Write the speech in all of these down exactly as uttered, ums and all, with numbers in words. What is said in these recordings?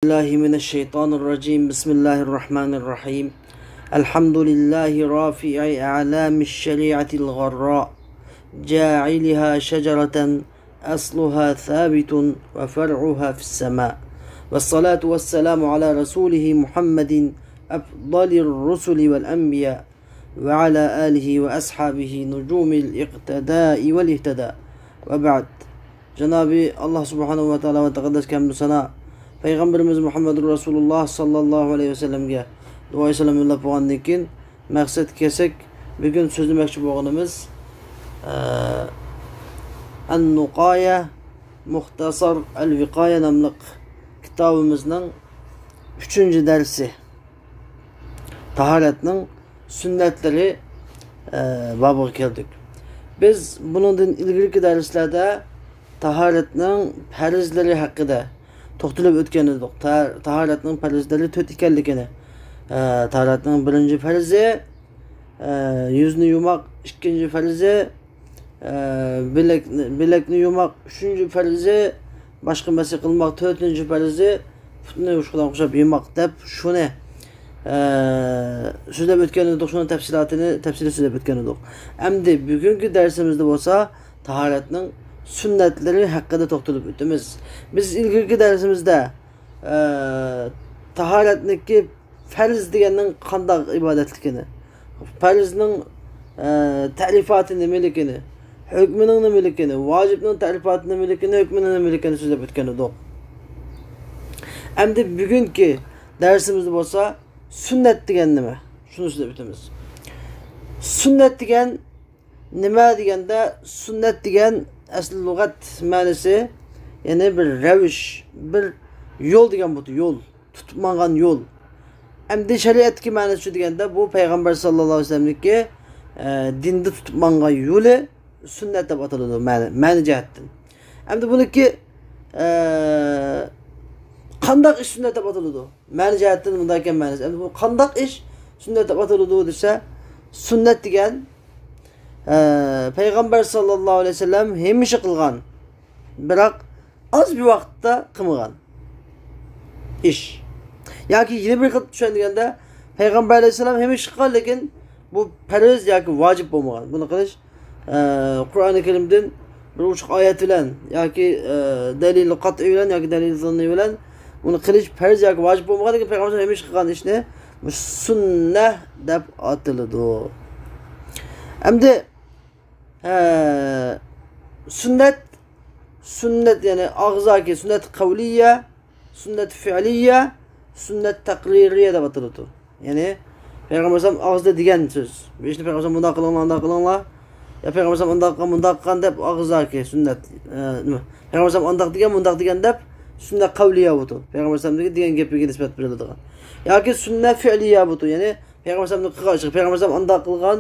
بالله من الشيطان الرجيم. بسم الله الرحمن الرحيم. الحمد لله رافع أعلام الشريعة الغراء، جاعلها شجرة أصلها ثابت وفرعها في السماء. والصلاة والسلام على رسوله محمد أفضل الرسل والأنبياء وعلى آله وأصحابه نجوم الاقتداء والاهتداء. وبعد. جانابى الله سبحانه وتعالى ۋە تەقەددەس كەمدۇسانا پەيغەمبىرىمىز مۇھەممەدۇر رەسۇلۇللا ساللاللاھۇ ئەلەيھى ۋەسەللەمگە دۇئايى سالام يوللاپ بولغاندىن كېيىن، مەقسەتكە كەلسەك، بۈگۈن سۆزلىمەكچى بولغىنىمىز، ئە، ئەن-نۇقايە مۇختەسەر ئەل-ۋىقايە ناملىق كىتابىمىزنىڭ ئۈچىنچى دەرسى، تاھارەتنىڭ سۈننەتلىرى، ئە، بابىغا كەلدۇق. بىز بۇنىڭدىن ئىلگىرىكى دەرسلەردە تاھارەتنىڭ پەرزلىرى ھەققىدە توختىلىپ ئۆتكەن ئىدۇق. تا-، تاھارەتنىڭ پەرزلىرى تۆت ئىكەنلىكىنى. ئە، تاھارەتنىڭ بىرىنچى پەرزى، ئە، يۈزنى يۇماق، ئىككىنچى پەرزى، ئە، بىلەك، بىلەكنى يۇماق، ئۈچىنچى پەرزى، باشقا مەسە قىلماق، تۆتىنچى پەرزى، پۇتنى شۇنىڭغا ئوخشاپ يۇماق دەپ شۇنى، ئە، سۆزلەپ ئۆتكەن ئىدۇق، شۇنىڭ تەپسىلاتىنى تەپسىلىي سۆزلەپ ئۆتكەن ئىدۇق. ئەمدى بۈگۈنكى دەرسىمىزدە بولسا تاھارەتنىڭ سۈننەتلىرى ھەققىدە توختىلىپ ئۆتىمىز. بىز ئىلگىرىكى دەرسىمىزدە، ئە، تاھارەتنىڭكى پەرز دېگەننىڭ قانداق ئىبادەتلىكىنى، پەرزنىڭ، ئە، تەرىپاتى نېمىلىكىنى، ھۆكمىنىڭ نېمىلىكىنى، ۋاجىپنىڭ تەرىپاتى نېمىلىكىنى، ھۆكمىنىڭ نېمىلىكىنى سۆزلەپ ئۆتكەن ئىدۇق. ئەمدى بۈگۈنكى دەرسىمىزدە بولسا سۈننەت دېگەن نېمە؟ شۇنى سۆزلەپ ئۆتىمىز. سۈننەت دېگەن نېمە دېگەندە، سۈننەت دېگەن ئەسلى لۇغەت مەنىسى، يەنى بىر رەۋىش، بىر يول دېگەن بولىدۇ، يول. تۇتۇپ ماڭغان يول. ئەمدى شەرىئەتتىكى مەنىسى شۇ دېگەندە، بۇ پەيغەمبەر ساللاللاھۇ ئەلەيھى ۋەسەللەمنىڭكى، ئە، دىندا تۇتۇپ ماڭغان يولى سۈننەت دەپ ئاتىلىدۇ، مەنە، مەنە جەھەتتىن. ئەمدى بۇنىڭكى، ئە، قانداق ئىش سۈننەت دەپ ئاتىلىدۇ؟ مەنە جەھەتتىن مۇنداق ئىكەن مەنىسى. ئەمدى بۇ قانداق ئىش سۈننەت دەپ ئاتىلىدۇ دېسە، سۈننەت دېگەن، ئە، پەيغەمبەر ساللاللاھۇ ئەلەيھى ۋەسەللەم ھەمىشە قىلغان، بىراق ئاز بىر ۋاقىتتا قىلمىغان ئىش. ياكى يەنە بىر خىل چۈشەندۈرگەندە، پەيغەمبەر ئەلەيھىسسالام ھەمىشە قىلغان، لېكىن بۇ پەرز ياكى ۋاجىپ بولمىغان. بۇنى قىلىش، ئە، قۇرئانى كەرىمدىن بىر ئوچۇق ئايەت بىلەن ياكى، ئە، دەلىل قەتئىي بىلەن ياكى دەلىل زاننىي بىلەن بۇنى قىلىش پەرز ياكى ۋاجىپ بولمىغان، لېكىن پەيغەمبەر ھەمىشە قىلغان ئىشنى بۇ سۈننە دەپ ئاتىلىدۇ. ئەمدى، ئە، سۈننەت، سۈننەت، يەنى ئاغزاكى سۈننەت قەۋلىيە، سۈننەت فىئلىيە، سۈننەت تەقرىرىيە دەپ ئاتىلىدۇ. يەنى پەيغەمبەر ئەلەيھىسسالام ئاغزىدا دېگەن سۆز. بۇ ئىشنى پەيغەمبەر ئەلەيھىسسالام مۇنداق قىلىڭلار، مۇنداق قىلىڭلار. يا پەيغەمبەر ئەلەيھىسسالام ئۇنداق قىلغان، مۇنداق قىلغان دەپ ئاغزىداكى سۈننەت، ئە، نېمە؟ پەيغەمبەر ئەلەيھىسسالام ئانداق دېگەن، مۇنداق دېگەن دەپ سۈننەت قەۋلىيە بولىدۇ. پەيغەمبەر ئەلەيھىسسالام دېگەن، دېگەن گېپىگە نىسبەت بېرىلىدىغان. ياكى سۈننەت فىئلىيە بولىدۇ. يەنى پەيغەمبەر ئەلەيھىسسالامنىڭ قىلغان ئىشى، پەيغەمبەر ئەلەيھىسسالام ئانداق قىلغان،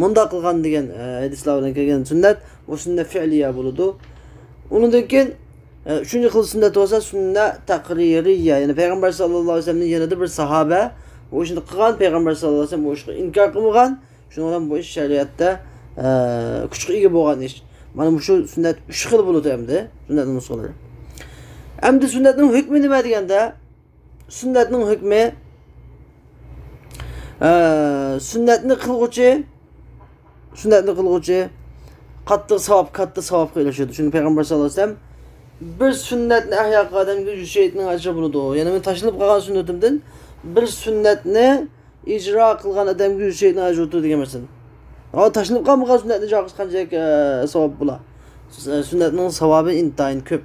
مۇنداق قىلغان دېگەن، ئە، ھەدىسلەر بىلەن كەلگەن سۈننەت، بۇ سۈننەت فىئلىيە بولىدۇ. ئۇنىڭدىن كېيىن، ئە، ئۈچىنچى خىل سۈننەت بولسا سۈننە تەقرىرىيە، يەنى پەيغەمبەر ساللاللاھۇ ئەلەيھى ۋەسەللەمدىن يەنە بىر ساھابە بۇ ئىشنى قىلغان، پەيغەمبەر ساللاللاھۇ ئەلەيھى ۋەسەللەم بۇ ئىشقا ئىنكار قىلمىغان، شۇنىڭ بىلەن بۇ ئىش شەرىئەتتە، ئە، كۈچكە ئىگە بولغان ئىش. مانا مۇشۇ سۈننەت ئۈچ خىل بولىدۇ ئەمدى، سۈننەتنىڭ نۇسخىلىرى. ئەمدى سۈننەتنىڭ ھۆكمى نېمە دېگەندە، سۈننەتنىڭ ھۆكمى، ئە، سۈننەتنى قىلغۇچى، سۈننەتنى قىلغۇچى قاتتىق ساۋاب، كاتتا ساۋابقا ئېرىشىدۇ. چۈنكى پەيغەمبەر ساللاللاھۇ ئەلەيھى ۋەسەللەم، «بىر سۈننەتنى ئەھيا قىلغان ئادەمگە يۈز شېھىتنىڭ ئەجرى بولىدۇ.» يەنى مەن تاشلىنىپ قالغان سۈننىتىمدىن بىر سۈننەتنى ئىجرا قىلغان ئادەمگە يۈز شېھىتنىڭ ئەجرى بولىدۇ دېگەن مەسىلەن. ئا، تاشلىنىپ قالمىغان سۈننەتنى ئىجرا قىلسا قانچىلىك، ئە، ساۋاب بولا؟ سۈننەتنىڭ ساۋابى ئىنتايىن كۆپ.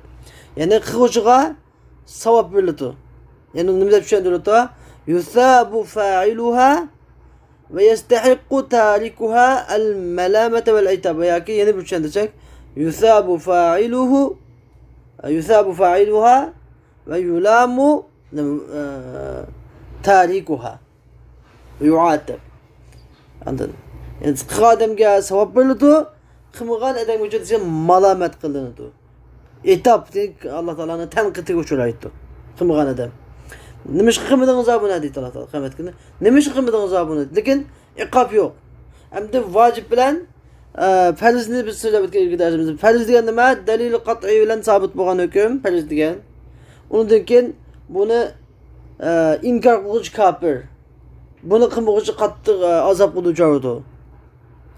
يەنى قىلغۇچىغا ساۋاب بېرىلىدۇ. يەنى نېمە دەپ چۈشەندۈرۈلىدۇ؟ يۇسابۇ فائىلۇھا ۋە يەستەھىققۇ تارىكۇھا ئەل مەلامەتە ۋەل ئىتاب. ياكى يەنە بىر چۈشەندۈرسەك، يۇسابۇ فائىلۇھۇ، يۇسابۇ فائىلۇھا ۋە يۇلامۇ، ئە، تارىكۇھا. يۇئاتەب. ئاندىن، يەنى قىلغان ئادەمگە ساۋاب بېرىلىدۇ، قىلمىغان ئادەمگە دېسە مالامەت قىلىنىدۇ. ئىتاب، ئاللا تائالانىڭ تەنقىدىگە ئۇچرايدۇ قىلمىغان ئادەم. «نېمىشقا قىلمىدىڭىزلا بۇنى؟» دەيدۇ ئاللا تائالا قىيامەت كۈنى. «نېمىشقا قىلمىدىڭىزلا بۇنى؟» لېكىن ئىقاب يوق. ئەمدى ۋاجىپ بىلەن، ئە، پەرزنى بىز سۆزلەپ ئۆتكەن ئىلگىرىكى دەرسىمىزدە. پەرز دېگەن نېمە؟ دەلىل قەتئىي بىلەن سابىت بولغان ھۆكۈم پەرز دېگەن. ئۇنىڭدىن كېيىن بۇنى، ئە، ئىنكار قىلغۇچى كاپىر. بۇنى قىلمىغۇچى قاتتىق، ئە، ئازابقا دۇچار بولىدۇ.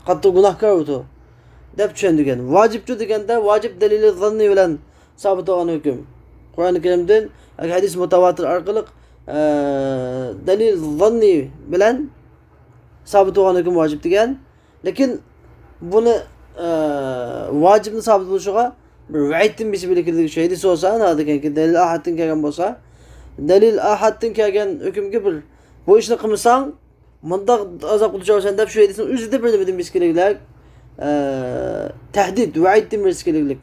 قاتتىق گۇناھكار بولىدۇ، دەپ چۈشەندۈرگەن. ۋاجىپچۇ دېگەندە، ۋاجىپ دەلىلى زاننى بىلەن سابىت بولغان ھۆكۈم. قۇرئان كەرىمدىن ياكى ھەدىس مۇتاۋاتىر ئارقىلىق، ئە، دەلىل زاننى بىلەن سابىت بولغان ھۆكۈم ۋاجىپ دېگەن. لېكىن بۇنى، ئە، ۋاجىپنى سابىت بولۇشىغا بىر ۋەئىدتىن بېسىپ بېرىلگەنلىكى شۇ ھەدىس بولسا، ناھايىتى دەلىل ئاھادتىن كەلگەن بولسا، دەلىل ئاھادتىن كەلگەن ھۆكۈمگە بىر، بۇ ئىشنى قىلمىساڭ، مۇنداق ئازابقا دۇچار بولىسەن دەپ شۇ ھەدىسنىڭ ئۆزىدە بىر نېمىدىن بېسىپ كېلىگلەك، ئە، تەھدىت، ۋەئىدتىن بېسىپ كېلىگلىك.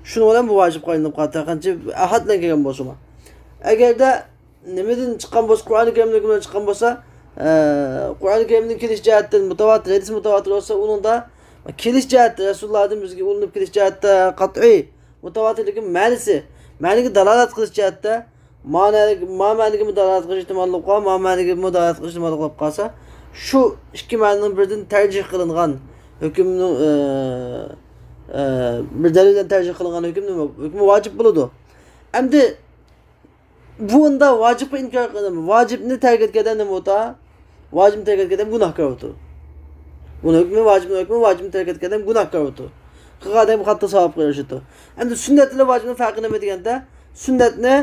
شۇنىڭ بىلەن بۇ ۋاجىپقا ئايلىنىپ قالدى، قانچە ئاھاد بىلەن كەلگەن بولسىمۇ. ئەگەردە نېمىدىن چىققان بولسا، قۇرئانى كەرىمنىڭ ھۆكمىدىن چىققان بولسا، ئە، قۇرئانى كەرىمدىن كېلىش جەھەتتىن مۇتاۋاتىر، ھەدىس مۇتاۋاتىر بولسا، ئۇنىڭدا كېلىش جەھەتتە، رەسۇلۇللاھدىن بىزگە ئۇلىنىپ كېلىش جەھەتتە قەتئىي مۇتاۋاتىرلىكى مەنىسى، مەنىگە دالالەت قىلىش جەھەتتە، مانا، ما مەنىگىمۇ دالالەت قىلىش ئېھتىماللىقى بار، ما مەنىگىمۇ دالالەت قىلىش ئېھتىماللىقى بولۇپ قالسا، شۇ ئىككى مەنىنىڭ بىرىدىن تەرجىھ قىلىنغان ھۆكۈمنىڭ، ئە، ئە، بىر دەلىل بىلەن تەرجىھ قىلىنغان ھۆكۈم نېمە؟ ھۆكمى ۋاجىپ بولىدۇ. ئەمدى بۇندا ۋاجىپقا ئىنكار قىلىدۇ. ۋاجىپنى تەرك ئەتكەن ئادەم نېمە بولىدۇ؟ ۋاجىپنى تەرك ئەتكەن ئادەم گۇناھكار بولىدۇ. بۇنىڭ ھۆكمى، ۋاجىپنىڭ ھۆكمى، ۋاجىپنى تەرك ئەتكەن ئادەم گۇناھكار بولىدۇ. قىلغان ئادەم قاتتىق ساۋابقا ئېرىشىدۇ. ئەمدى سۈننەت بىلەن ۋاجىپنىڭ پەرقى نېمە دېگەندە، سۈننەتنى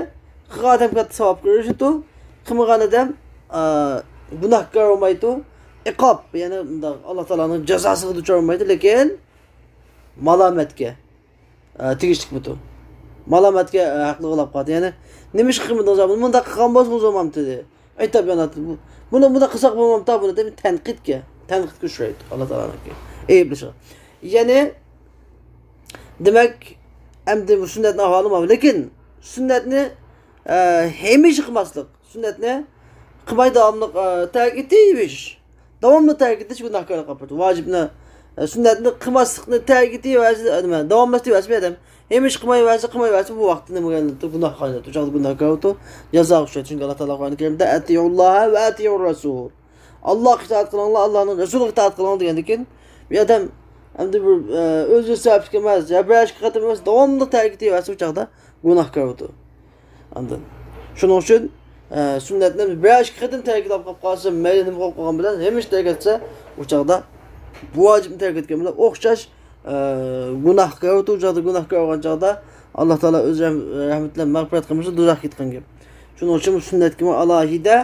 قىلغان ئادەم قاتتىق ساۋابقا ئېرىشىدۇ. قىلمىغان ئادەم، ئا، گۇناھكار بولمايدۇ. ئىقاب، يەنى مۇنداق ئاللا تائالانىڭ جازاسىغا دۇچار بولمايدۇ، لېكىن مالامەتكە، ئە، تېگىشلىك بۇتۇ. مالامەتكە، ئە، ھەقلىق بولاپ قالدى. يەنى، نېمىشقا قىلمىدىڭىز؟ بۇنى مۇنداق قىلغان بولسىڭىز بولمامتىدى. ئەي تەبىئەت، بۇ-، بۇنى مۇنداق قىلساق بولمامتا بۇنى دەپ تەنقىدكە، تەنقىدكە ئۇچرايدۇ ئاللا تائالانىڭكى ئەيىبلىشىغا. يەنى، دېمەك، ئەمدى بۇ سۈننەتنىڭ ئەھۋالى ماۋۇ. لېكىن سۈننەتنى، ئە، ھەمىشە قىلماسلىق. سۈننەتنى قىلماي داۋاملىق، ئە، تەرك ئېتىۋېرىش. داۋاملىق تەرك ئېتىش گۇناھكارلىققا ئاپىرىدۇ. ۋاجىپنى، ئە، سۈننەتنى قىلماسلىقنى تەرك ئېتىۋەرسە، ئە، نېمە، داۋاملاشتۇرۇۋەرسە بىر ئادەم. ھەمىشە قىلمايۋەرسە، قىلمايۋەرسە، بۇ ۋاقىتتا نېمىگە ئايلىنىدۇ؟ گۇناھقا ئايلىنىدۇ. ئۇ چاغدا گۇناھكار بولىدۇ. جازاغا ئۇچرايدۇ. چۈنكى ئاللا تائالا قۇرئان كەرىمدە، «ئەتىئۇللاھە ۋە ئەتىئۇر رەسۇل.» ئاللاغا ئىتائەت قىلىڭلار، ئاللانىڭ رەسۇلىغا ئىتائەت قىلىڭلار دېگەندىن كېيىن، بىر ئادەم ئەمدى بىر، ئە، ئۆزى سەۋەبلىك ئەمەس، يا بىر ئىككى قېتىم ئەمەس، داۋاملىق تەرك ئېتىۋەرسە، ئۇ چاغدا گۇناھكار بولىدۇ. ئاندىن شۇنىڭ ئۈچۈن، ئە، سۈننەتنى بىر ئىككى قېتىم تەرك قىلىپ قالسا، مەيلى نېمە قىلىپ قالغان بىلەن، ھەمىشە تەرك ئەتسە، ئۇ چاغدا بۇ ۋاجىپنى تەرك ئەتكەن بىلەن ئوخشاش، ئە، گۇناھكار بولىدۇ. ئۇ چاغدا گۇناھكار بولغان چاغدا ئاللا تائالا ئۆز رەھم-، رەھمىتى بىلەن مەغپىرەت قىلمىسا، دوزاخقا كەتكەن گەپ. شۇنىڭ ئۈچۈن بۇ سۈننەتكىمۇ ئالاھىدە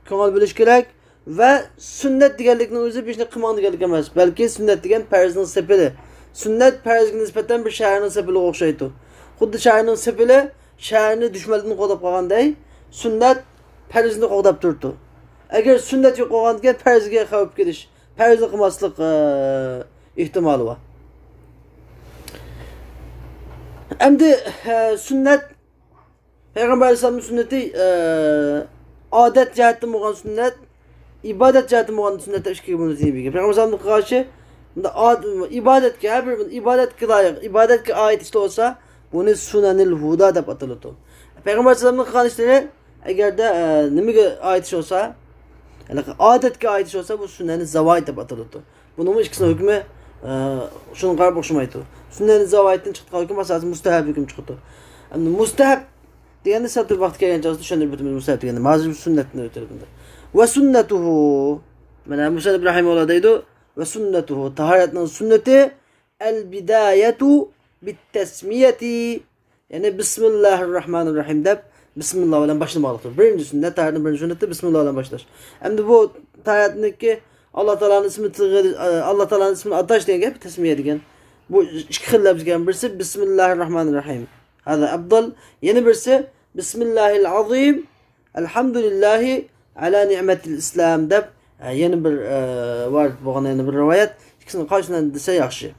كۆڭۈل بۆلۈش كېرەك. ۋە سۈننەت دېگەنلىكنىڭ ئۆزى بىر ئىشنى قىلماڭ دېگەنلىك ئەمەس، بەلكى سۈننەت دېگەن پەرزنىڭ سېپىلى. سۈننەت پەرزگە نىسبەتەن بىر شەھەرنىڭ سېپىلىگە ئوخشايدۇ. خۇددى شەھەرنىڭ سېپىلى شەھەرنى دۈشمەندىن قوغداپ قالغاندەك، سۈننەت پەرزنى قوغداپ تۇرىدۇ. ئەگەر سۈننەت يوق بولغاندىكىن، پەرزگە خەۋپ كېلىش، پەرزنى قىلماسلىق، ئە، ئېھتىمالى بار. ئەمدى، ئە، سۈننەت پەيغەمبەر ئەلەيھىسسالامنىڭ سۈننىتى، ئە، ئادەت جەھەتتىن بولغان سۈننەت، ئىبادەت جەھەتتىن بولغان سۈننەت دەپ ئىككىگە بۆلۈنىدۇ. پەيغەمبەر ئەلەيھىسسالامنىڭ قىلغان ئىشى، بۇندا ئاد-، ئىبادەتكە، ھەر بىر ئىبادەتكە لايىق، ئىبادەتكە ئائىت ئىشلار بولسا، بۇنى سۇنەنىل ھۇدا دەپ ئاتىلىدۇ. پەيغەمبەر ئەلەيھىسسالامنىڭ قىلغان ئىشلىرى ئەگەردە، ئە، نېمىگە ئائىت ئىش بولسا، ھېلىقى ئادەتكە ئائىت ئىش بولسا، بۇ سۇنەنى زاۋائىد دەپ ئاتىلىدۇ. بۇنىڭمۇ ئىككىسىنىڭ ھۆكمى، ئە، شۇنىڭغا قاراپ ئوخشىمايدۇ. سۈننەنى زاۋائىدتىن چىقىدىغان ھۆكۈم ئاساسەن مۇستەھەب ھۆكۈم چىقىدۇ. ئەمدى مۇستەھەب دېگەندە سەل تۇرۇپ ۋاقتى كەلگەن چاغدا چۈشەندۈرۈپ ئۆتىمىز مۇستەھەب دېگەندە. ھازىر سۈننەتنى ئۆتىدۇ بۇندا. ۋە سۈننەتۇھۇ. مانا مۇسەننىپ رەھىمەھۇللا دەيدۇ، ۋە سۈننەتۇھۇ، تاھارەتنىڭ سۈننىتى، ئەل بىدايەتۇ بىت تەسمىيەتى، يەنى بىسمىللاھىر راھمانىر راھىم دەپ، بىسمىللا بىلەن باشلىماقلىقتۇر. بىرىنچى سۈننەت، تاھارەتنىڭ بىرىنچى سۈننىتى بىسمىللا بىلەن باشلاش. ئەمدى بۇ تاھارەتنىكى ئاللا تائالانىڭ ئىسمى تىلغا، ئاللا تائالانىڭ ئىسمىنى ئاتاش دېگەن گەپ تەسمىيە دېگەن. بۇ ئىككى خىل لەپزگە كەلگەن. بىرسى بىسمىللاھىر راھمانىر راھىم. ھازا ئەفزال. يەنە بىرسى بىسمىللاھىل ئازىم. ئەلھەمدۇلىللاھى ئەلا نىئمەتىل ئىسلام دەپ، ئە، يەنە بىر، ئە، ۋارىد بولغان يەنە بىر رىۋايەت. ئىككىسىنى قايسىنى دېسە ياخشى؟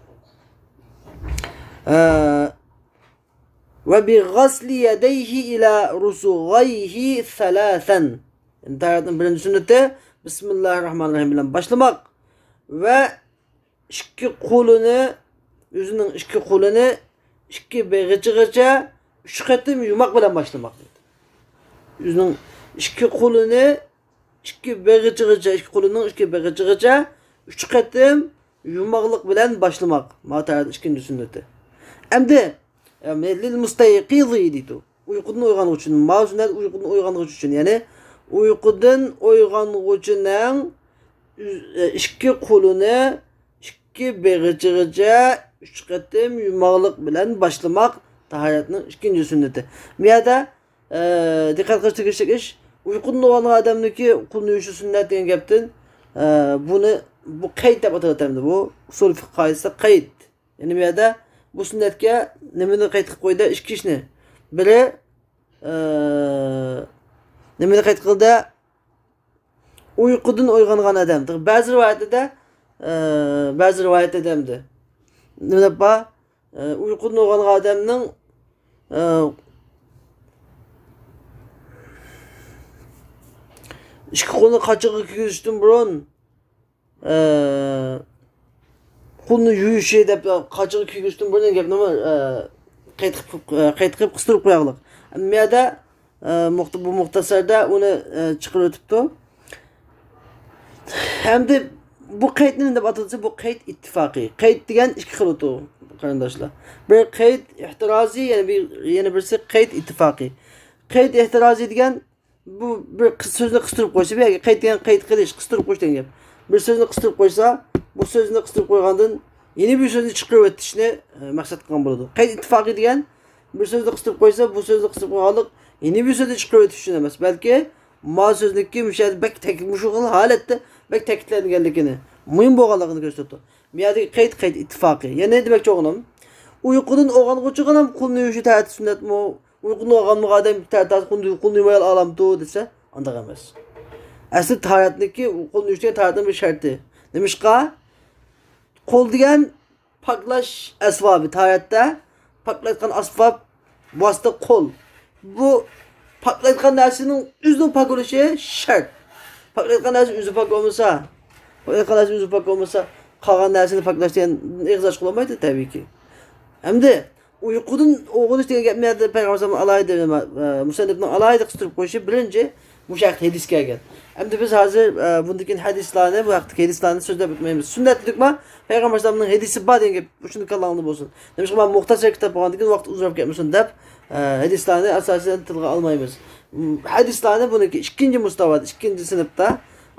ئە، ۋە بىغەسلى يەدەيھى ئىلا رۇسۇغەيھى سەلاسەن. يەنى تاھارەتنىڭ بىرىنچى سۈننىتى بىسمىللاھىر راھمانىر راھىم بىلەن باشلىماق ۋە ئىككى قولىنى، ئۆزىنىڭ ئىككى قولىنى ئىككى بېغىچىغىچە ئۈچ قېتىم يۇماق بىلەن باشلىماق دېدى. ئۆزىنىڭ ئىككى قولىنى ئىككى بېغىچىغىچە، ئىككى قولىنىڭ ئىككى بېغىچىغىچە ئۈچ قېتىم يۇماقلىق بىلەن باشلىماق. مانا تاھارەتنىڭ ئىككىنچى سۈننىتى. ئەمدى، ئە، لىل مۇستەيقىزى دەيدۇ. ئۇيقۇدىن ئويغانغۇچى ئۈچۈن. ماۋۇ سۈننەت ئۇيقۇدىن ئويغانغۇچى ئۈچۈن. يەنى ئۇيقۇدىن ئويغانغۇچىنىڭ ئۈز-، ئىككى قولىنى ئىككى بېغىچىغىچە ئۈچ قېتىم يۇماقلىق بىلەن باشلىماق تاھارەتنىڭ ئىككىنچى سۈننىتى. بۇ يەردە، ئە، دىققەت قىلىش تېگىشلىك ئىش، ئۇيقۇدىن ئويغانغان ئادەمنىڭكى قولىنى يۇيۇشى سۈننەت دېگەن گەپتىن، ئە، بۇنى، بۇ قەيت دەپ ئاتىلىدۇ. بۇ ئۇسۇل فىقھ قائىدىسىدە قەيت. يەنى بۇ يەردە بۇ سۈننەتكە نېمىنى قەيت قىلىپ قويدى؟ ئىككى ئىشنى. بىرى، ئە، نېمىنى قەيت قىلدى؟ ئۇيقۇدىن ئويغانغان ئادەم. بەزى رىۋايەتلەردە، ئە، بەزى رىۋايەتلەردە ئەمدى نېمە دەپ بار؟ ئە، ئۇيقۇدىن ئويغانغان ئادەمنىڭ، ئە، ئىككى قولىنى قاچىغا كىيگۈزۈشتىن بۇرۇن، ئە، قولنى يۇيۇشى دەپ، قاچىغا كىيگۈزۈشتىن بۇرۇن دېگەن گەپنىمۇ، ئە، قەيت قىلىپ، ئە، قەيت قىلىپ قىستۇرۇپ قوياغلىق. ئەمما بۇ يەردە، ئە، مۇخت-، بۇ مۇختەسەردە ئۇنى، ئە، چىقىرىۋېتىپتۇ. ئەمدى بۇ قەيت نېمە دەپ ئاتىلىسا، بۇ قەيت ئىتتىپاقىي. قەيت دېگەن ئىككى خىل ئوتۇ، قېرىنداشلار. بىر قەيت ئېھتىرازىي، يەنە بىر، يەنە بىرسى قەيت ئىتتىپاقىي. قەيت ئېھتىرازىي دېگەن بۇ بىر قىس-، سۆزنى قىستۇرۇپ قويسا، بۇ يەرگە قەيت دېگەن قەيت قىلىش، قىستۇرۇپ قويۇش دېگەن گەپ. بىر سۆزنى قىستۇرۇپ قويسا، بۇ سۆزنى قىستۇرۇپ قويغاندىن يەنە بىر سۆزنى چىقىرىۋېتىشنى، ئە، مەقسەت قىلغان بولىدۇ. قەيت ئىتتىپاقىي دېگەن بىر سۆزنى قىستۇرۇپ قويسا، بۇ سۆزنى قىستۇرۇپ قويغانلىق يەنە بىر سۆزنى چىقىرىۋېتىش ئۈچۈن ئەمەس، بەلكى ما سۆزنىكى مۇشۇ يەردە بەك تەك-، مۇشۇ خىل ھالەتتە بەك تەكىتلەنگەنلىكىنى، مۇھىم بولغانلىقىنى كۆرسىتىدۇ. بۇ يەردىكى قەيت، قەيت ئىتتىپاقىي. يەنە دېمەكچى بولغىنىم، ئۇيقۇدىن ئويغانغۇچىغىنىمۇ قولنى يۇيۇشى تەھەرەت سۈننەتمۇ؟ ئۇيقۇدىن ئويغانمىغان ئادەم تەھەرەت قولنى، قولنى يۇمايلا ئالامتۇ دېسە، ئانداق ئەمەس. ئەسلى تاھارەتنىكى قولنى يۇيۇش دېگەن تاھارەتنىڭ بىر شەرتى. نېمىشقا؟ قول دېگەن پاكلاش ئەسۋابى، تاھارەتتە پاكلايدىغان ئەسۋاب، ۋاسىتە قول. بۇ پاكلايدىغان نەرسىنىڭ ئۆزىنىڭ پاك بولۇشى شەرت. پاكلايدىغان نەرسە ئۆزى پاك بولمىسا، پاكلايدىغان نەرسە ئۆزى پاك بولمىسا، قالغان نەرسىنى پاكلاش دېگەن ئېغىز ئاچقىلى بولمايدۇ، تەبىئىيكى. ئەمدى ئۇيقۇدىن ئويغىنىش دېگەن گەپنى يەردە پەيغەمبەر ئەلەيھىسسالام ئالاھىدە، مۇسەننىپنىڭ ئالاھىدە قىستۇرۇپ قويۇشى بىرىنچى مۇشۇ ھەقتە ھەدىس كەلگەن. ئەمدى بىز ھازىر، ئە، بۇندىن كېيىن ھەدىسلارنى، بۇ ھەقتىكى ھەدىسلارنى سۆزلەپ ئۆتمەيمىز. سۈننەت دېدۇقما، پەيغەمبەر ئەلەيھىسسالامنىڭ ھەدىسى بار دېگەن گەپ شۇنى كاللاڭلاردا بولسۇن. نېمىشقا مانا مۇختەسەر كىتاب بولغاندىن كېيىن ۋاقىت ئۇزىراپ كەتمىسۇن دەپ، ئە، ھەدىسلارنى ئاساسەن تىلغا ئالمايمىز. م، ھەدىسلارنى بۇنىڭكى ئىككىنچى مۇستاۋادا، ئىككىنچى سىنىپتا،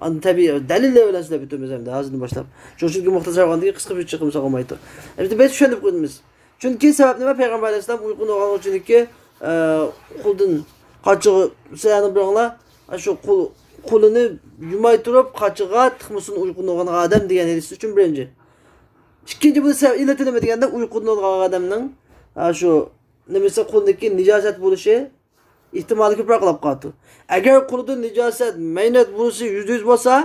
ئاندىن تەبىئىي دەلىللەر بىلەن سۆزلەپ ئۆتىمىز ئەمدى ھازىردىن باشلاپ. شۇ، چۈنكى مۇختەسەر بولغاندىن كېيىن قىسقا بىر چىقىم سالغىمايدۇ. ئەمدى بەس چۈشەندۈرۈپ ئۆتىمىز. چۈنكى سەۋەب نېمە؟ پەيغەمبەر ئەلەيھىسسالام ئۇيقۇنى ئويغانغۇچىنىڭكى، ئە، قولىدىن قاچىغا، سىلەرنىڭ بىرىڭلار، ئە، شۇ قول-، قولىنى يۇماي تۇرۇپ قاچىغا تىقمىسۇن ئۇيقۇدىن ئويغانغان ئادەم دېگەن ھەدىس ئۈچۈن بىرىنچى. ئىككىنچى، بۇنى سەۋەب ئىللىتى نېمە دېگەندە، ئۇيقۇدىن ئويغانغان ئادەمنىڭ، ئە، شۇ نېمىسى، قولىدىكى نىجاسەت بولۇشى ئېھتىمالى كۆپرەك بولۇپ قالىدۇ. ئەگەر قولىدا نىجاسەت، مەينەت بولسا، يۈزدە يۈز بولسا،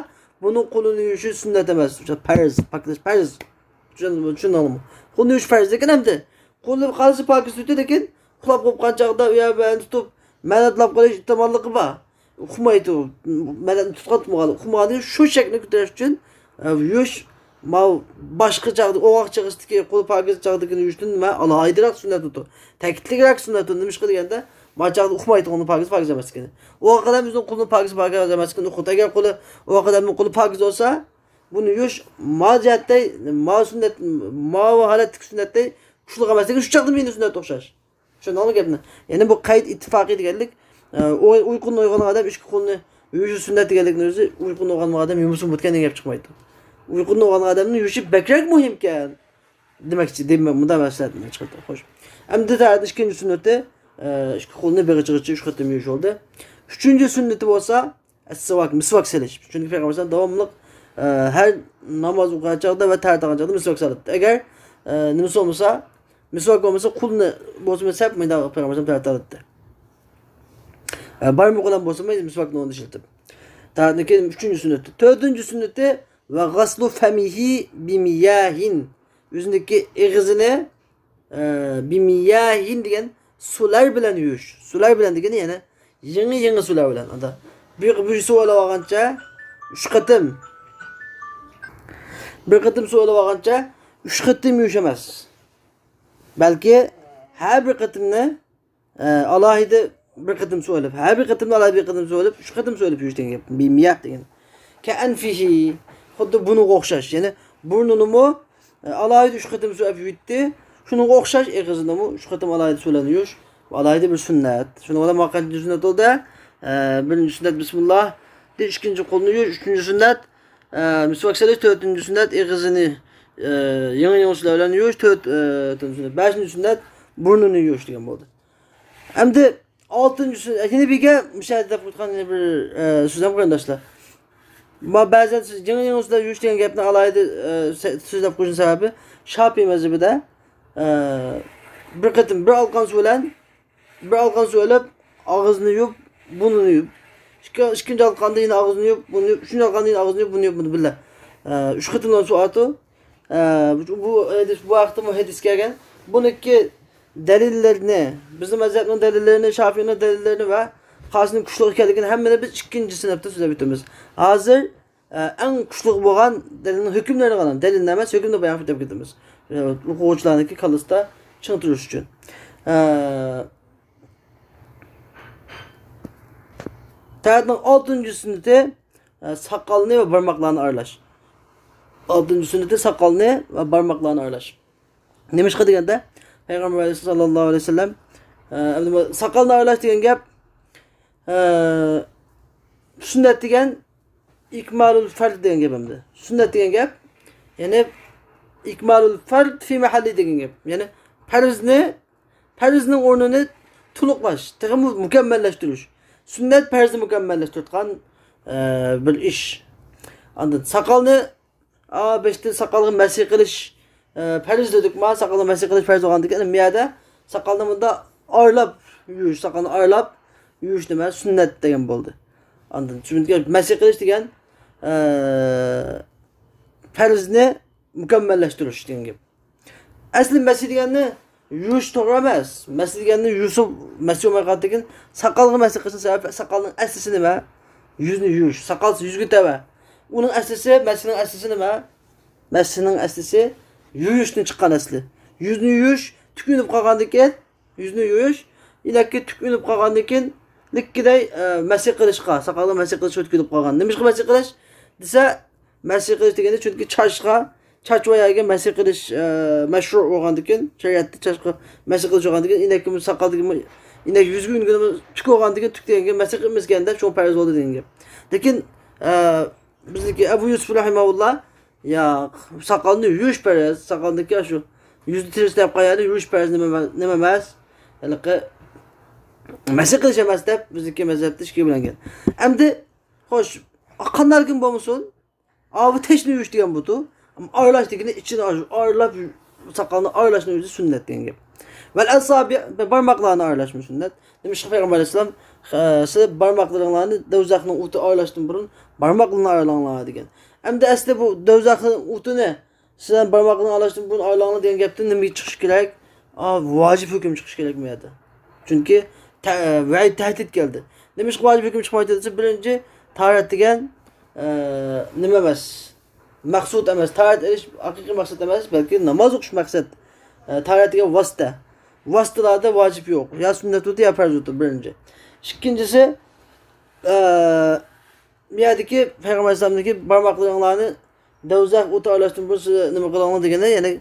بۇنىڭ قولىنى يۇيۇشى سۈننەت ئەمەس. پەرز، پاكلاش پەرز. چۈشەن-، چۈشەندىڭلارمۇ؟ قولنى يۇيۇش پەرز، لېكىن ئەمدى قولى قالسا پاكىز تۇتى، لېكىن ئۇخلاپ قوپقان چاغدا ئۇ يەر بۇ يەرنى تۇتۇپ، مەينەتلەپ قېلىش ئېھتىماللىقى بار. ئۇقمايدۇ. مەينەتنى تۇتقان تۇتمىغان، ئۇقمىغان شۇ شەكنى كۆتۈرۈش ئۈچۈن، ئە، يۇيۇش، ماۋۇ باشقا چاغدا، ئوغاق چېغىسىدىكى قول پاكىز چاغدىكىنى يۇيۇشتىن مەن ئالاھىدىرەك سۈننەت تۇتۇ. تەكىتلىكرەك سۈننەت تۇتۇ. نېمىشقا دېگەندە، ما چاغدا ئۇقمايدۇ قولنىڭ پاكىز، پاكىز ئەمەسلىكىنى. ئوغاق ئادەم ئۆزىنىڭ قولىنىڭ پاكىز، پاكىز ئەمەسلىكىنى ئۇقىدۇ. ئەگەر قولى، ئوغاق ئادەمنىڭ قولى پاكىز بولسا، بۇنى يۇيۇش ما جەھەتتە، ما سۈننەت، ماۋۇ ھالەتتىكى سۈننەتتە كۈچلۈك ئەمەسلىكى شۇ چاغدا مېنى سۈننەت ئوخشاش. چۈشەندىڭلارمۇ گەپنى؟ يەنى بۇ قەيت ئىتتىپاقىي دېگەنلىك، ئە، ئۇ-، ئۇيقۇدىن ئويغانغان ئادەم ئىككى قولىنى يۇيۇشى سۈننەت دېگەنلىكنىڭ ئۆزى ئۇيقۇدىن ئويغانغان ئادەم يۇمىسىمۇ بولىدىكەن دېگەن گەپ چىقمايدۇ. ئۇيقۇدىن ئويغانغان ئادەمنىڭ يۇيۇشى بەكرەك مۇھىمكەن دېمەكچى، دېمە-، مۇنداق مەسلىھەتنى چىقىرىدۇ. خوش. ئەمدى تەھارەتنىڭ ئىككىنچى سۈننىتى، ئە، ئىككى قولنى بېغىچىغىچە ئۈچ قېتىم يۇيۇش بولدى. ئۈچىنچى سۈننىتى بولسا، ئەسسىۋاك، مىسۋاك سېلىش. چۈنكى پەيغەمبەر ئەلەيھىسسالام داۋاملىق، ئە، ھەر ناماز ئوقۇغان چاغدا ۋە تەھارەت ئالغان چاغدا مىسۋاك سالاتتى. ئەگەر، ئە، نېمىسى بولمىسا، مىسۋاك بولمىسا، قولنى بولسىمۇ سەپ مۇنداق پەيغەمبەر ئەلەيھىسسالام تەھارەت ئالاتتى. ئە، بارمىقى بىلەن بولسىمۇ مىسۋاكنى ئورنىدا ئىشلىتىپ. تەھارەتنىڭ كېيىن ئۈچىنچى سۈننىتى. تۆتىنچى سۈننىتى، ۋە غەسلۇ فەمىھى بىمىياھىن. ئۆزىنىڭكى ئېغىزىنى، ئە، بىمىياھىن دېگەن سۇلار بىلەن يۇيۇش. سۇلار بىلەن دېگىنى يەنە يېڭى، يېڭى سۇلار بىلەن. ئادا بىر، بىر سۇ ئېلىپ ئالغانچە ئۈچ قېتىم، بىر قېتىم سۇ ئېلىپ ئالغانچە ئۈچ قېتىم يۇيۇش ئەمەس. بەلكى ھەر بىر قېتىمنى، ئە، ئالاھىدە بىر قېتىم سۇ ئېلىپ، ھەر بىر قېتىمنى ئالاھىدە بىر قېتىم سۇ ئېلىپ، ئۈچ قېتىم سۇ ئېلىپ يۇيۇش دېگەن گەپ. بىمىياھ دېگەن. كەئەنفىھى، خۇددى بۇنىڭغا ئوخشاش. يەنى بۇرنىنىمۇ، ئە، ئالاھىدە ئۈچ قېتىم سۇ ئېلىپ يۇيۇتتى. شۇنىڭغا ئوخشاش ئېغىزىنىمۇ ئۈچ قېتىم ئالاھىدە سۇ بىلەن يۇيۇش. ئالاھىدە بىر سۈننەت. شۇنىڭ بىلەن مانا قانچىنچى سۈننەت بولدى؟ ئە، بىرىنچى سۈننەت بىسمىللا. ئىككىنچى قولنى يۇيۇش، ئۈچىنچى سۈننەت، ئە، مىسۋاك سېلىش، تۆتىنچى سۈننەت ئېغىزىنى، ئە، يېڭى يېڭى سۇلار بىلەن يۇيۇش، تۆت، ئە، تۆتىنچى سۈننەت، بەشىنچى سۈننەت بۇرنىنى يۇيۇش دېگەن بولدى. ئەمدى ئالتىنچى سۈننەت، يەنە بىرگە مۇشاھىدە قىلىپ ئۆتكەن يەنە بىر، ئە، سۆزۈم قېرىنداشلار. ما بەزەن سىز يېڭى يېڭى سۇلار يۇيۇش دېگەن گەپنى ئالاھىدە، ئە، سە-، سۆزلەپ قويۇشنىڭ سەۋەبى شاپىي مەزھىپىدە، ئە، بىر قېتىم بىر ئالقان سۇ بىلەن بىر ئالقان سۇ ئېلىپ، ئاغزىنى يۇيۇپ، بۇرنىنى يۇيۇپ، ئىككى، ئىككىنچى ئالقاندا يەنە ئاغزىنى يۇيۇپ، بۇرنىنى يۇيۇپ، ئۈچىنچى ئالقاندا يەنە ئاغزىنى يۇيۇپ، بۇرنىنى يۇيۇپ، بۇنى بىللە. ئە، ئۈچ قېتىمدىن سۇ ئارتۇ. ئە، بۇ، بۇ ھەدىس، بۇ ھەقتىمۇ ھەدىس كەلگەن. بۇنىڭكى دەلىللىرىنى، بىزنىڭ مەزھەپنىڭ دەلىللىرىنى، شافىئىنىڭ دەلىللىرىنى ۋە قازىنىڭ كۈچلۈك ئىكەنلىكىنى ھەممىنى بىز ئىككىنچى سىنىپتا سۆزلەپ ئۆتىمىز. ھازىر ئە، ئەڭ كۈچلۈك بولغان دەلىلنىڭ ھۆكۈملىرىنى قاراڭ. دەلىل ئەمەس، ھۆكۈمنى بايان قىلىپ كېتىمىز. ئە، ئوقۇغۇچىلارنىڭكى كاللىسىدا چىڭ تۇرۇش ئۈچۈن. ئە، تەھارەتنىڭ ئالتىنچى سۈننىتى، ئە، ساقالنى ۋە بارماقلارنى ئارىلاش. ئالتىنچى سۈننىتى ساقالنى ۋە بارماقلارنى ئارىلاش. نېمىشقا دېگەندە، پەيغەمبەر ئەلەيھىسسالام، ئە، ئەمدى بۇ ساقالنى ئارىلاش دېگەن گەپ، ئە، سۈننەت دېگەن ئىكمالۇل فەرد دېگەن گەپ ئەمدى. سۈننەت دېگەن گەپ، يەنى ئىكمالۇل فەرد فى مەھەللى دېگەن گەپ. يەنى پەرزنى، پەرزنىڭ ئورنىنى تولۇقلاش، تېخىمۇ مۇكەممەللەشتۈرۈش. سۈننەت پەرزنى مۇكەممەللەشتۈرىدىغان، ئە، بىر ئىش. ئاندىن ساقالنى، ئا، بېشىدىن ساقالغا مەسىھ قىلىش، ئە، پەرز دېدۇق، ما ساقالغا مەسىھ قىلىش پەرز بولغاندىكىن، مۇ يەردە ساقالنى مۇنداق ئارىلاپ يۇيۇش، ساقالنى ئارىلاپ يۇيۇش نېمە؟ سۈننەت دېگەن بولدى. ئاندىن چۈنكى مەسىھ قىلىش دېگەن، ئە، پەرزنى مۇكەممەللەشتۈرۈش دېگەن گەپ. ئەسلى مەسىھ دېگەننى يۇيۇش توغرا ئەمەس. مەسىھ دېگەننى يۇيۇشۇ، مەسىھ بولماي قالغاندىكىن، ساقالغا مەسىھ قىلسا سەۋەب، ساقالنىڭ ئەسلىسى نېمە؟ يۈزنى يۇيۇش. ساقال يۈزگە تەۋە. ئۇنىڭ ئەسلىسى، مەسىھنىڭ ئەسلىسى نېمە؟ مەسىھنىڭ ئەسلىسى يۇيۇشتىن چىققان ئەسلى. يۈزنى يۇيۇش، تۈك ئۈنۈپ قالغاندىكىن، يۈزنى يۇيۇش، ئىنەككە تۈك ئۈنۈپ قالغاندىكىن، لىككىدەي، ئە، مەسىھ قىلىشقا، ساقالغا مەسىھ قىلىشقا تۈك ئۈنۈپ قالغان. نېمىشقا مەسىھ قىلىش دېسە، مەسىھ قىلىش دېگەندە، چۈنكى چاچقا، چاچ ۋە يەرگە مەسىھ قىلىش، ئە، مەشرۇ بولغاندىكىن، شەرىئەتتە چاچقا مەسىھ قىلىش بولغاندىكىن، ئىنەككىمۇ، ساقالدىكىمۇ، ئىنەك يۈزگە ئۈنگىنىمۇ تۈك بولغاندىكىن، تۈك دېگەنگە مەسىھ قىلمىسىكەن دەپ، شۇڭا پەرز بولدى دېگەن گەپ. لېكىن، ئە، بىزنىڭكى ئەبۇ يۈسۈپ رەھىمەھۇللا، ياق، ساقالنى يۇيۇش پەرز، ساقالنىڭكى شۇ يۈزنى تېرىسى دەپ قايانى يۇيۇش پەرز نېمە، نېمە ئەمەس؟ ھېلىقى مەسىھ قىلىش ئەمەس دەپ بىزنىڭكى مەزھەپتە ئىككىگە بۆلۈنگەن. ئەمدى، خوش، قانداقكىن بولمىسۇن، ئاۋۇ تەشنى يۇيۇش دېگەن بۇتۇ. ئارىلاش دېگىنى ئىچىنى ئارىلاپ، ساقالنى ئارىلاشنىڭ ئۆزى سۈننەت دېگەن گەپ. ۋەل ئەسابىئ، بارماقلارنى ئارىلاشمۇ سۈننەت. نېمىشقا پەيغەمبەر ئەلەيھىسسالام، ئە، سىلەر بارماقلىرىڭلارنى دوزاخنىڭ ئوتى ئارىلاشتىن بۇرۇن بارماقلىرىڭلارنى ئارىلاڭلار دېگەن. ئەمدى ئەسلى بۇ دوزاخنىڭ ئوتىنى سىلەر بارماقلىرىڭلارنى ئارىلاشتىن بۇرۇن ئارىلاڭلار دېگەن گەپتىن نېمە چىقىشى كېرەك؟ ئا، ۋاجىپ ھۆكۈم چىقىشى كېرەك بۇ يەردە. چۈنكى تە-، ۋەئىد، تەھدىت كەلدى. نېمىشقا ۋاجىپ ھۆكۈم چىقمايتتى دېسە، بىرىنچى، تاھارەت دېگەن، ئە، نېمە ئەمەس؟ مەقسۇد ئەمەس. تاھارەت ئېلىش ھەقىقىي مەقسەت ئەمەس، بەلكى ناماز ئوقۇش مەقسەت. ئە، تاھارەت دېگەن ۋاسىتە. ۋاسىتىلاردا ۋاجىپ يوق. يا سۈننەت ئوتى، يا پەرز ئوتى، بىرىنچى. ئىككىنچىسى، ئە، بۇ يەردىكى پەيغەمبەر ئەلەيھىسسالامدىكى بارماقلىرىڭلارنى دوزاخ ئوتى ئارىلاشتىن بۇرۇن سىز نېمە قىلىڭلار دېگەندە، يەنى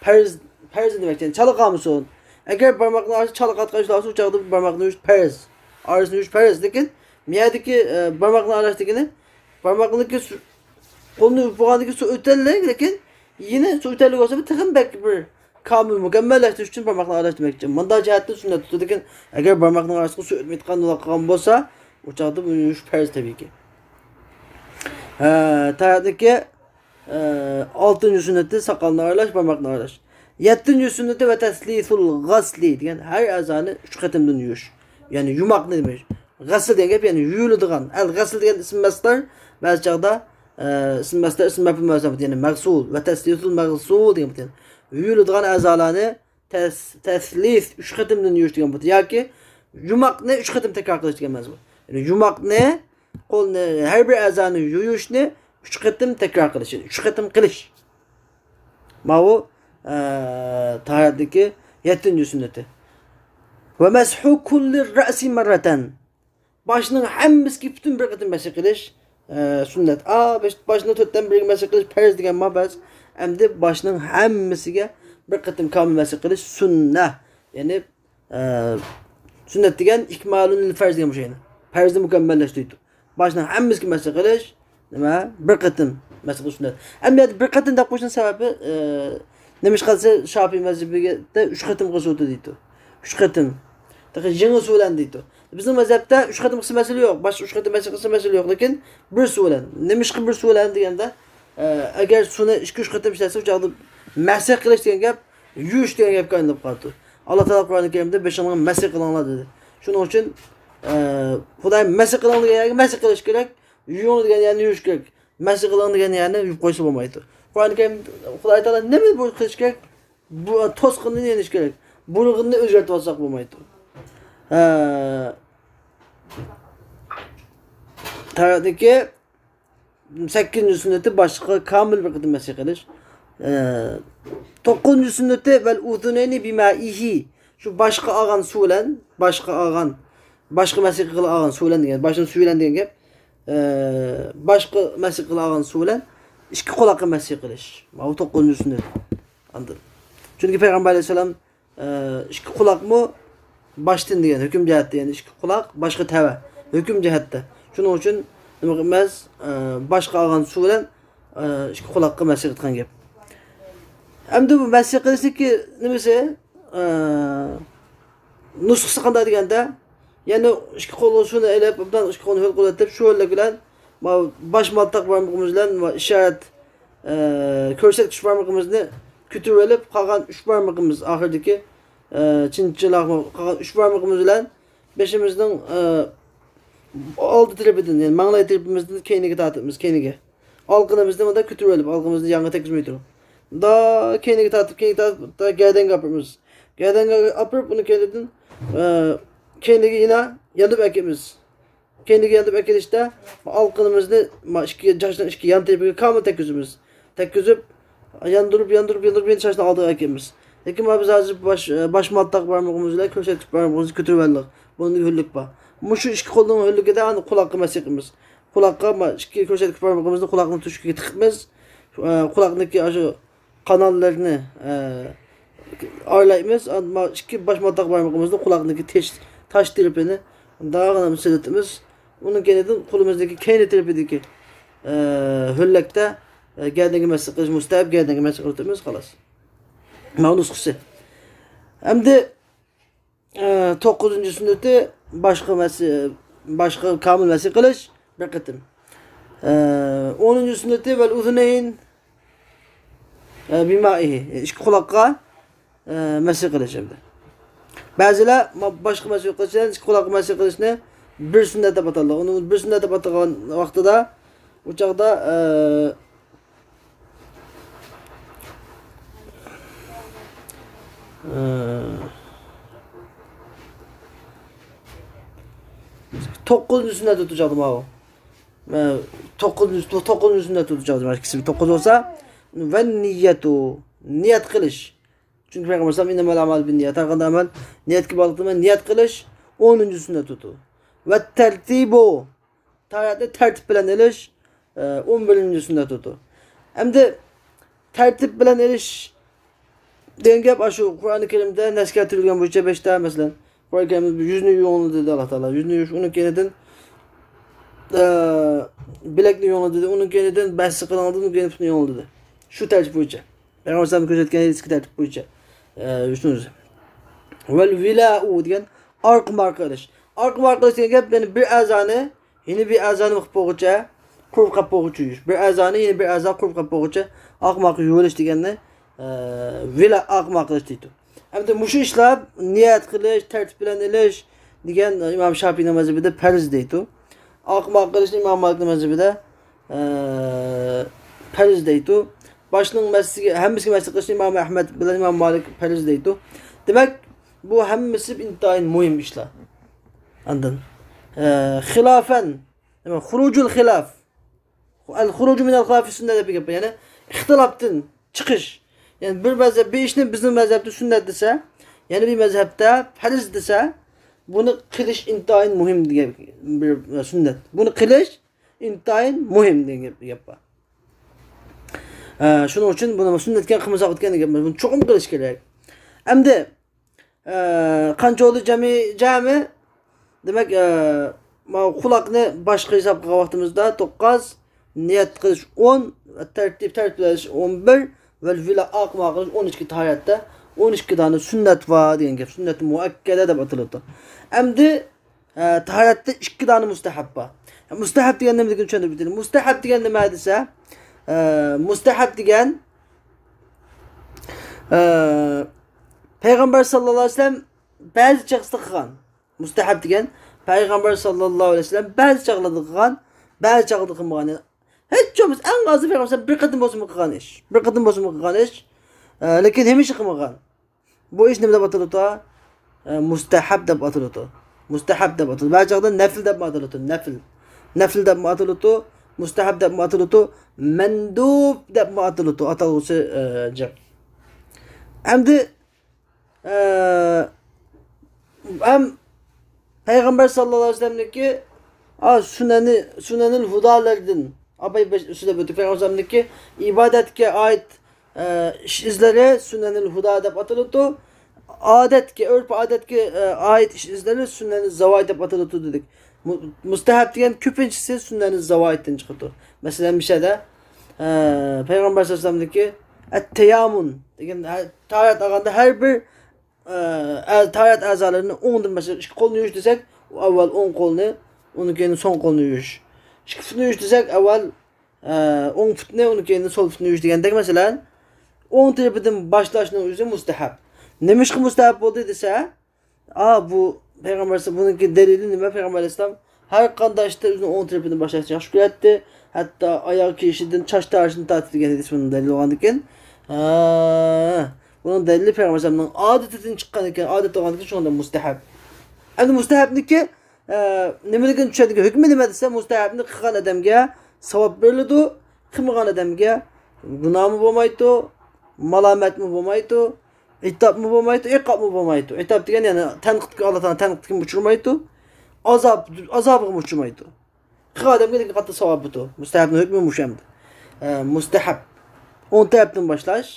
پەرز، پەرز دېمەكچى، يەنى چالا قالمىسۇن. ئەگەر بارماقنى ئارىسى چالا قاتقان ئىش بولسا، ئۇ چاغدا بارماقنى يۇيۇش پەرز. ئارىسىنى يۇيۇش پەرز. لېكىن بۇ يەردىكى، ئە، بارماقنى ئارىلاش دېگىنى، بارماقنىڭكى سۇ، قولنى يۇيۇپ بولغاندىن كېيىن سۇ ئۆتەرلىك، لېكىن يەنە سۇ ئۆتەرلىك بولسا، تېخىمۇ بەك بىر كامىل، مۇكەممەللەشتۈرۈش ئۈچۈن بارماقنى ئارىلاش دېمەكچى. مۇنداق جەھەتتىن سۈننەت تۇتىدۇ. لېكىن ئەگەر بارماقنىڭ ئارىسىغا سۇ ئۆتمەيدىغان بولۇپ قالغان بولسا، ئۇ چاغدا بۇنى يۇيۇش پەرز تەبىئىيكى. ھە، تاھارەتنىڭكى، ئە، ئالتىنچى سۈننىتى ساقالنى ئارىلاش، بارماقنى ئارىلاش. يەتتىنچى سۈننىتى ۋە تەسلىسۇل غەسلى دېگەن ھەر ئەزانى ئۈچ قېتىمدىن يۇيۇش. يەنى يۇماقنى دېمەك. غەسل دېگەن گەپ، يەنى يۇيۇلىدىغان. ئەل غەسل دېگەن ئىسم مەسدەر، بەزى چاغدا، ئە، ئىسم مەسدەر، ئىسم مەپئۇل مەسدەر، يەنى مەغسۇل ۋە تەسلىسۇل مەغسۇل دېگەن گەپ. يۇيۇلىدىغان ئەزالارنى تەس-، تەسلىس، ئۈچ قېتىمدىن يۇيۇش دېگەن بۇ. ياكى يۇماقنى ئۈچ قېتىم تەكرار قىلىش دېگەن مەزمۇن. يەنى يۇماقنى، قولنى، ھەر بىر ئەزانى يۇيۇشنى ئۈچ قېتىم تەكرار قىلىش، يەنى ئۈچ قېتىم قىلىش. ماۋۇ، ئە، تاھارەتنىڭكى يەتتىنچى سۈننىتى. ۋە مەسھۇ كۇللى رەئسى مەررەتەن. باشنىڭ ھەممىسىگە پۈتۈن بىر قېتىم مەسىھ قىلىش، ئە، سۈننەت. ئا، باش-، باشنىڭ تۆتتىن بىرىگە مەسىھ قىلىش پەرز دېگەن ما بەس. ئەمدى باشنىڭ ھەممىسىگە بىر قېتىم كامىل مەسىھ قىلىش سۈننە. يەنى، ئە، سۈننەت دېگەن ئىكمالۇن لىل فەرز دېگەن مۇشۇ يەنى. پەرزنى مۇكەممەللەشتۈرىدۇ. باشنىڭ ھەممىسىگە مەسخ قىلىش، نېمە؟ بىر قېتىم مەسخ قىلىش سۈننەت. ئەمدى يەنە بىر قېتىم دەپ قويۇشنىڭ سەۋەبى، ئە، نېمىشقا دېسە، شاپىي مەزھىپىدە ئۈچ قېتىم قىلسا بولىدۇ دەيدۇ. ئۈچ قېتىم. تېخى يېڭى سۇ بىلەن دەيدۇ. بىزنىڭ مەزھەپتە ئۈچ قېتىم قىلسا مەسىلە يوق. باشقا ئۈچ قېتىم مەسخ قىلسا مەسىلە يوق. لېكىن بىر سۇ بىلەن. نېمىشقا بىر سۇ بىلەن دېگەندە، ئە، ئەگەر سۇنى ئىككى، ئۈچ قېتىم ئىشلەتسە، ئۇ چاغدا مەسخ قىلىش دېگەن گەپ يۇيۇش دېگەن گەپكە ئايلىنىپ قالىدۇ. ئاللا تائالا قۇرئانى كەرىمدە بېشىڭلارنى مەسخ قىلىڭلار دېدى. شۇنىڭ ئۈچۈن، ئە، خۇداي مەسخ قىلىڭ دېگەن يەرگە مەسخ قىلىش كېرەك، يۇيۇڭ دېگەن يەرنى يۇيۇش كېرەك. مەسخ قىلىڭ دېگەن يەرنى يۇيۇپ قويسا بولمايدۇ. قۇرئانى كەرىم خۇداي تائالا نېمە بۇيرۇق قىلىش كېرەك؟ بۇ توسقىنىنى يېنىش كېرەك. بۇيرۇقىنى ئۆزگەرتىۋالساق بولمايدۇ. ئە، تەھارەتنىڭكى سەككىزىنچى سۈننىتى باشقا كامىل بىر قېتىم مەسخ قىلىش. ئە، توققۇزىنچى سۈننىتى ۋەل ئۇزۇنەينى بىمائىھى. شۇ باشقا ئالغان سۇ بىلەن، باشقا ئالغان، باشقا مەسخ قىلىپ ئالغان سۇ بىلەن دېگەن، باشنىڭ سۈيى بىلەن دېگەن گەپ. ئە، باشقا مەسخ قىلىپ ئالغان سۇ بىلەن ئىككى قۇلاققا مەسخ قىلىش. ماۋۇ توققۇزىنچى سۈننەت. ئاندىن. چۈنكى پەيغەمبەر ئەلەيھىسسالام ئىككى قۇلاقمۇ باشتىن دېگەن ھۆكۈم جەھەتتە، يەنى ئىككى قۇلاق باشقا تەۋە ھۆكۈم جەھەتتە. شۇنىڭ ئۈچۈن نېمە قىلىمىز؟ باشقا ئالغان سۇ بىلەن ئىككى قۇلاققا مەسخ قىلغان گەپ. ئەمدى بۇ مەسخ قىلىشنىڭكى نېمىسى، نۇسخىسى قانداق دېگەندە، يەنى ئىككى قولغا سۇنى ئېلىپ، ئوبدان ئىككى قولنى ھۆل قىلىۋېتىپ، شۇ ھۆللۈك بىلەن ماۋۇ باش مالتاق بارمىقىمىز بىلەن ماۋۇ ئىشارەت، ئە، كۆرسەتكۈچ بارمىقىمىزنى كۆتۈرۈۋېلىپ، قالغان ئۈچ بارمىقىمىز ئاخىرىدىكى، ئە، چىنچىلاق قالغان ئۈچ بارمىقىمىز بىلەن بېشىمىزنىڭ، ئە، ئالدى تەرىپىدىن، يەنى ماڭلاي تەرىپىمىزدىن كەينىگە تارتىمىز، كەينىگە. ئالقىنىمىزنى مۇنداق كۆتۈرۈۋېلىپ، ئالقىنىمىزنى يانغا تەگكۈزمەي تۇرۇپ. مۇنداق كەينىگە تارتىپ، كەينىگە تارتىپ، تا گەدەنگە ئاپىرىمىز. گەدەنگە ئاپىرىپ، ئۇنىڭ كەينىدىن، ئە، كەينىگە يەنە ياندۇرۇپ ئەكىمىز. كەينىگە ياندۇرۇپ ئەكېلىشتە ئالقىنىمىزنى ما ئىككى، چاچنىڭ ئىككى يان تەرىپىگە كامىل تەگكۈزىمىز. تەگكۈزۈپ، ياندۇرۇپ، ياندۇرۇپ، ياندۇرۇپ، يەنە چاچنى ئالدىغا ئەكىمىز. لېكىن ما بىز ھازىر باش، باش مالتاق بارمىقىمىز بىلەن كۆرسەتكۈچ بارمىقىمىزنى كۆتۈرۈۋالدۇق. بۇنىڭ ھۆللۈك بار. مۇشۇ ئىككى قولنىڭ ھۆللۈكىدە ئاندىن قۇلاققا مەسخ قىلىمىز. قۇلاققا ما ئىككى كۆرسەتكۈچ بارمىقىمىزنى قۇلاقنىڭ تۆشۈكىگە تىقىمىز. ئە، قۇلاقنىڭكى ئاشۇ قاناللىرىنى، ئە، ئارىلايمىز. ئەمما ئىككى باش مالتاق بارمىقىمىزنى قۇلاقنىڭكى تاش، تاش تەرىپىنى مۇنداق سېلىتىمىز. ئۇنىڭ كەينىدىن قولىمىزدىكى كەينى تەرىپىدىكى، ئە، ھۆللەكتە، ئە، گەدەنگە مەسخ قىلىش مۇستەھەب، گەدەنگە مەسخ قىلىۋېتىمىز، خالاس. ماۋۇ نۇسخىسى. ئەمدى ئە، توققۇزىنچى سۈننىتى باشقا مەسخ، باشقا كامىل مەسخ قىلىش بىر قېتىم. ئە، ئونىنچى سۈننىتى ۋەل ئۇزۇنەين، ئە، بىمائىھى. ئىككى قۇلاققا، ئە، مەسخ قىلىش ئەمدى. بەزىلەر ما-، باشقا مەسخ قىلىش بىلەن ئىككى قۇلاققا مەسخ قىلىشنى بىر سۈننەت دەپ ئاتايدۇ. ئۇنى بىر سۈننەت دەپ ئاتىغان ۋاقتىدا، ئۇ چاغدا، ئە، ئە، توققۇزىنچى سۈننەت تۇتۇشاقتى ماۋۇ. ئە، توققۇزىنچى، تو-، توققۇزىنچى سۈننەت تۇتۇشاقتى. ئىككىسى توققۇز بولسا، ۋە نىيەتۇ، نىيەت قىلىش. چۈنكى پەيغەمبەر ئەلەيھىسسالام، ئىننەمەل ئەمالۇ بىننىيەت، ھەر قانداق ئەمەل نىيەتكە باغلىقتۇر، نىيەت قىلىش ئونىنچى سۈننەت تۇتۇ. ۋە تەرتىبۇ، تاھارەتنى تەرتىپ بىلەن ئېلىش، ئە، ئون بىرىنچى سۈننەت تۇتۇ. ئەمدى تەرتىپ بىلەن ئېلىش دېگەن گەپ ئاشۇ قۇرئانى كەرىمدە نەس كەلتۈرۈلگەن بويىچە بەشتە، مەسىلەن، قۇرئانى كەرىمدە يۈزنى يۇيۇڭلار دېدى ئاللا تائالا. يۈزنى يۇيۇش، ئۇنىڭ كەينىدىن، ئە، بىلەكنى يۇيۇڭلار دېدى، ئۇنىڭ كەينىدىن بەستە قىلىڭلار دېدى، ئۇنىڭ كەينىدىن پۇتنى يۇيۇڭلار دېدى. شۇ تەرتىپ بويىچە. پەيغەمبەر ئەلەيھىسسالام كۆرسەتكەن ھەدىسكە تەرتىپ بويىچە، ئە، يۇيۇشنى ئۆزى. ۋەل ۋىلائۇ دېگەن ئارقىمۇ ئارقا ئېلىش. ئارقىمۇ ئارقا ئېلىش دېگەن گەپ، يەنى بىر ئەزانى يەنە بىر ئەزانى نېمە قىلىپ بولغۇچە، قۇرۇپ قاپ بولغۇچە يۇيۇش. بىر ئەزانى يەنە بىر ئەزا قۇرۇپ قاپ بولغۇچە ئارقىمۇ ئارقا يۇيۇۋېلىش دېگەننى، ئە، ۋىلا ئارقىمۇ ئارقا ئېلىش دەيدۇ. ئەمدى مۇشۇ ئىشلار نىيەت قىلىش، تەرتىپ بىلەن ئېلىش دېگەن ئىمام شاپىئىنىڭ مەزھىپىدە پەرز دەيدۇ. ئارقىمۇ ئارقا ئېلىشنى ئىمام مالىكنىڭ مەزھىپىدە، ئە، پەرز دەيدۇ. باشنىڭ مەسىگە، ھەممىسىگە مەس قىلىشنى ئىمام ئەھمەد بىلەن ئىمام مالىك پەرز دەيدۇ. دېمەك، بۇ ھەممىسى ئىنتايىن مۇھىم ئىشلار. ئاندىن، ئە، خىلافەن، دېمەك، خۇرۇجۇل خىلاف. ئەل خۇرۇجۇ مىنەل خىلاف فىس سۈننە دەپ گەپ بار. يەنى ئىختىلاپتىن چىقىش. يەنى بىر مەزھەپ، بىر ئىشنى بىزنىڭ مەزھەپتە سۈننەت دېسە، يەنە بىر مەزھەپتە پەرز دېسە، بۇنى قىلىش ئىنتايىن مۇھىم دېگەن بىر سۈننەت. بۇنى قىلىش ئىنتايىن مۇھىم دېگەن گەپ، گەپ بار. ئە، شۇنىڭ ئۈچۈن بۇنى سۈننەتكە قىلمىساق ئۆتكەن دېگەن گەپ، بۇنى چوقۇم قىلىش كېرەك. ئەمدى ئە، قانچە بولدى جەمئىي جەمى؟ دېمەك، ئە، ماۋۇ قۇلاقنى باشقا ھېساب قىلغان ۋاقتىمىزدا توققۇز، نىيەت قىلىش ئون، تەرتىپ، تەرتىپلەش ئون بىر ۋە ۋىلا ئاقما قىلىش ئون ئىككى تاھارەتتە ئون ئىككى دانە سۈننەت بار دېگەن گەپ. سۈننەت مۇئەككەدە دەپ ئاتىلىدۇ. ئەمدى، ئە، تاھارەتتە ئىككى دانە مۇستەھەب بار. مۇستەھەب دېگەن نېمىلىكىنى چۈشەندۈرۈپ ئۆتەيلى. مۇستەھەب دېگەن نېمە دېسە، ئە، مۇستەھەب دېگەن، ئە، پەيغەمبەر ساللاللاھۇ ئەلەيھى ۋەسەللەم بەزى چاغدا قىلغان. مۇستەھەب دېگەن پەيغەمبەر ساللاللاھۇ ئەلەيھى ۋەسەللەم بەزى چاغلاردا قىلغان، بەزى چاغلاردا قىلمىغان. ھېچ بولمىسا ئەڭ ئازى پەيغەمبەر بىر قېتىم بولسىمۇ قىلغان ئىش. بىر قېتىم بولسىمۇ قىلغان ئىش. ئە، لېكىن ھەمىشە قىلمىغان. بۇ ئىش نېمە دەپ ئاتىلىدۇ؟ ئە، مۇستەھەب دەپ ئاتىلىدۇ. مۇستەھەب دەپ ئاتىلىدۇ. بەزى چاغدا نەفل دەپمۇ ئاتىلىدۇ. نەفل. نەفل دەپمۇ ئاتىلىدۇ. مۇستەھەب دەپمۇ ئاتىلىدۇ. مەندۇب دەپمۇ ئاتىلىدۇ. ئاتالغۇسى، ئە، جىق. ئەمدى، ئە، ھەم پەيغەمبەر ساللاللاھۇ ئەلەيھى ۋەسەللەمنىڭكى، ئا، سۈنەنى، سۈنەنىل ھۇدالىرىدىن. ئاپاي بەش سۆزلەپ ئۆتتۇق. پەيغەمبەر ساللاللاھۇ ئەلەيھى ۋەسەللەمنىڭكى ئىبادەتكە ئائىت، ئە، ئىش ئىزلىرى سۈنەنىل ھۇدا دەپ ئاتىلىدۇ. ئادەتكە، ئۆرپ ئادەتكە، ئە، ئائىت ئىش ئىزلىرى سۈنەنىل زاۋائىد دەپ ئاتىلىدۇ دېدۇق. مۇ-، مۇستەھەب دېگەن كۆپىنچىسى سۈنەنىل زاۋائىدتىن چىقىدۇ. مەسىلەن، مۇشەدە، ئە، پەيغەمبەر ساللاللاھۇ ئەلەيھى ۋەسەللەمنىڭكى ئەت-تەيامۇن دېگەن، ھە، تاھارەت ئالغاندا ھەر بىر ئە، ئە، تاھارەت ئەزالىرىنى ئوڭدىن باشلاپ ئىككى قولنى يۇيۇش دېسەك، ئاۋۋال ئوڭ قولنى، ئۇنىڭ كېيىن سول قولنى يۇيۇش. ئىككى پۇتنى يۇيۇش دېسەك، ئاۋۋال، ئە، ئوڭ پۇتنى، ئۇنىڭ كېيىن سول پۇتنى يۇيۇش دېگەندەك، مەسىلەن، ئوڭ تەرىپىدىن باشلاشنىڭ ئۆزى مۇستەھەب. نېمىشقا مۇستەھەب بولدى دېسە، ئا، بۇ پەيغەمبەر، بۇنىڭكى دەلىلى نېمە؟ پەيغەمبەر ئەلەيھىسسالام ھەر قانداق ئىشتا ئۆزىنىڭ ئوڭ تەرىپىدىن باشلاشنى ياخشى كۆرەتتى. ھەتتا ئاياغ كىيىشىدىن چاچ تارىشىنى تارتىدىغان ھەدىس بۇنىڭ دەلىلى بولغاندىكىن. ھە، بۇنىڭ دەلىلى پەيغەمبەر ئەلەيھىسسالامنىڭ ئادىتىدىن چىققانىكەن، ئادەت بولغاندىكىن شۇڭا مۇستەھەب. ئەمدى مۇستەھەبنىكى، ئە، نېمىلىكىنى چۈشەندىكى ھۆكمى نېمە دېسە، مۇستەھەبنى قىلغان ئادەمگە ساۋاب بېرىلىدۇ، قىلمىغان ئادەمگە گۇناھمۇ بولمايدۇ، مالامەتمۇ بولمايدۇ، ئىتابمۇ بولمايدۇ، ئىقابمۇ بولمايدۇ. ئىتاب دېگەن يەنى تەنقىدكە، ئاللا تائالا تەنقىدكە ئۇچرىمايدۇ. ئازاب، ئازابىغىمۇ ئۇچرىمايدۇ. قىلغان ئادەمگە لېكىن قاتتىق ساۋاب بۇ. مۇستەھەبنىڭ ھۆكمى مۇشۇ ئەمدى. ئە، مۇستەھەب. ئوڭ تەرەپتىن باشلاش.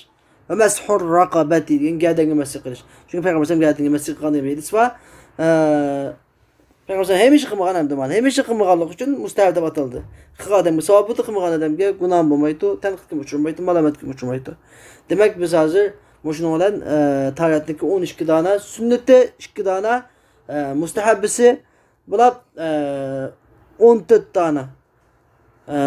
ۋە مەسھۇر رەقەبەتى دېگەن گەدەنگە مەسح قىلىش. چۈنكى پەيغەمبەر ئەلەيھىسسالام گەدەنگە مەسح قىلغان دېگەن ھەدىس بار. ئە، پەيغەمبەر ھەمىشە قىلمىغان ئەمدى مانا. ھەمىشە قىلمىغانلىقى ئۈچۈن مۇستەھەب دەپ ئاتالدى. قىلغان ئادەمگە ساۋاب بولىدۇ، قىلمىغان ئادەمگە گۇناھ بولمايدۇ، تەنقىدكە ئۇچرىمايدۇ، مالامەتكە ئۇچرىمايدۇ. دېمەك، بىز ھازىر مۇشۇنىڭ بىلەن، ئە، تاھارەتنىڭكى ئون ئىككى دانە سۈننىتى، ئىككى دانە، ئە، مۇستەھەببىسى بولۇپ، ئە، ئون تۆت دانە، ئە،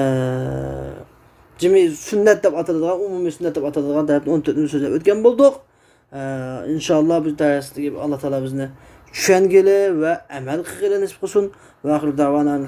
جىمى سۈننەت دەپ ئاتىلىدىغان، ئومۇمىي سۈننەت دەپ ئاتىلىدىغان تەرەپتىن ئون تۆتىنى سۆزلەپ ئۆتكەن بولدۇق. ئە، ئىنشائاللا، بۇ دەرستىكى ئاللا تائالا بىزنى چۈشەنگىلى ۋە ئەمەل قىلغىلى نېسىپ قىلسۇن. ۋە ئاخىر دەۋانا